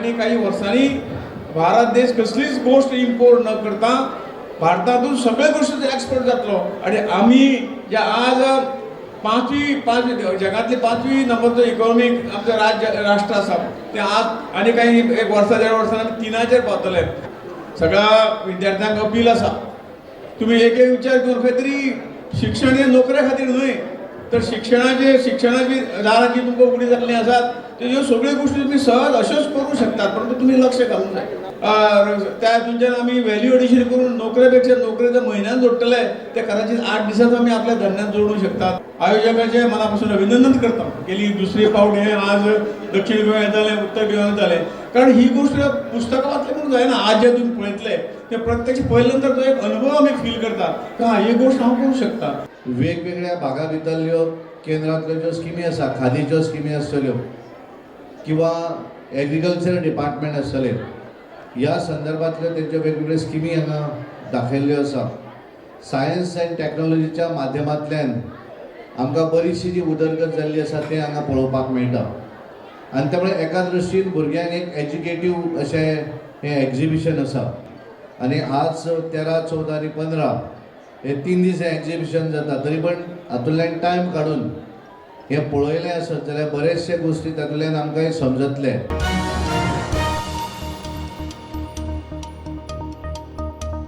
आनी काही वर्सांनी भारत देश कसलीच गोश्ट इम्पोर्ट न करता भारतातून सगळे गोश्टीचो एक्सपोर्ट जातलो. आनी आमी जे आज पांचवी पांच जगांतली पांचवी नंबरचो इकॉनॉमीक आमचें राज्य राष्ट्र आसा, तें आज आनी काही एक वर्सा देड वर्सान आमी तिनाचेर पावतले. सगळ्या विद्यार्थ्यांक अपील आसा, तुमी एक एक विचार करून खंय तरी शिक्षण हें नोकरे खातीर न्हय, तर शिक्षणाची दारां जी तुमकां उगडी जाल्लीं आसात, त्यो सगळ्यो गोश्टी तुमी सहज अश्योच करूंक शकतात, परंतु तुमी लक्ष घालूंक जाय. त्या हितूनच्यान आमी व्हॅल्यू एडिशन करून नोकरे पेक्षा नोकरेच्या म्हयन्यान जोडटले ते कदाचित 8 दिसांत आमी आपल्या धंद्यात जोडूंक शकतात. आयोजकाचे मनापासून अभिनंदन करता. गेली दुसरी पावट हे आज दक्षिण गोंयांत जालें, उत्तर गोंयांत जालें, कारण ही गोश्ट पुस्तकां वाचले म्हणून जायना. आज जे तुमी पळयतले ते प्रत्यक्ष पळयले नंतर तो एक अनुभव आमी फील करता की हा, ही गोश्ट हांव करूंक शकता. वेगवेगळ्या भागा भितरल्यो केंद्रांतल्यो ज्यो स्किमी आसा, खादीच्यो स्किमी आसतल्यो किंवा एग्रीकल्चर डिपार्टमेंट आसतलें, ह्या संदर्भातल्यो तेंच्यो वेगवेगळ्यो स्किमी हांगा दाखयल्ल्यो आसा. सायन्स अँड टॅक्नोलॉजीच्या माध्यमांतल्यान आमकां बरीचशी जी उदरगत जाल्ली आसा, तें हांगा पळोवपाक मेळटा आनी त्यामुळे एका दृश्टीन भुरग्यांक एक एज्युकेटीव अशें हें एग्जिबिशन आसा. आनी आज 13, 14 आनी 15 हे 3 दीस हें एग्जिबिशन जाता, तरी पण हातूंतल्यान टायम काडून हें पळयलें आसत जाल्यार बरेचशे गोश्टी तातूंतल्यान आमकां समजतले.